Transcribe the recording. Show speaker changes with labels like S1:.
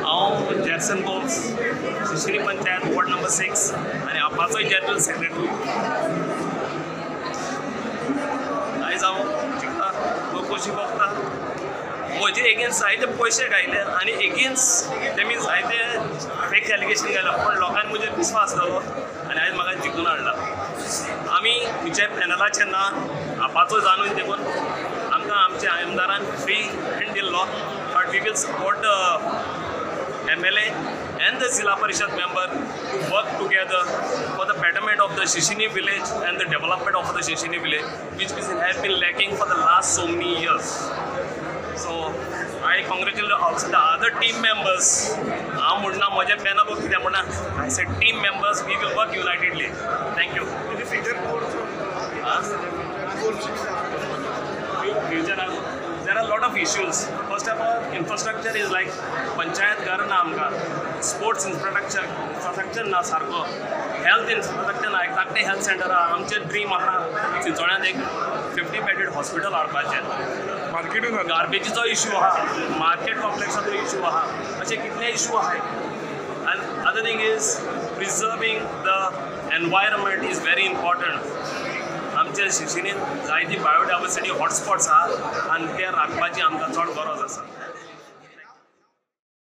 S1: हांव Jackson Gomes, Sisini panchayat ward number 6 आनी आपाचोय general secretary. आयज हांव चिंतता लोक कशी बघता म्हजे एगेन्स्ट जायते पयशे घायले आनी एगेन्स्ट तेमी जायते फेक एलिगेशन घायला, पूण लोकांनी म्हजेर विस्वास जालो आनी आयज म्हाका जिखून हाडला. आमी खंयच्याय पॅनलाचेर ना, आपाचो जाणून देखून आमकां आमच्या आमदारान फ्री हँड दिल्लो. But we will support the MLA and the Zilla Parishad member to work together for the betterment of the Sisini village and the development of the Sisini village, which we have been lacking for the last so many years. So I congratulate also the other team members. हांव म्हणना म्हजें panel कितें म्हणना, I said team members, we will work unitedly. Thank you. Future there are a lot of issues. First of all, infrastructure is like panchayat घर ना आमकां, sports infrastructure ना सारको, हेल्थ इन्फ्रास्ट्रक्चर ना. एक धाकटें हेल्थ सेंटर आहा. आमचें ड्रीम आहा चिंचोळ्यांत एक 50 बेडेड हॉस्पिटल हाडपाचें.
S2: मार्केटूय
S1: गार्बेजीचो इशू आहा, मार्केट कॉम्प्लेक्साचो इशू आहा, अशे कितले इशू आहाय. And other thing is preserving the environment is very important. आमच्या शिशिनीन जायती बायोडायवर्सिटी हॉटस्पॉट्स आहा आनी ते राखपाची आमकां चड गरज आसा.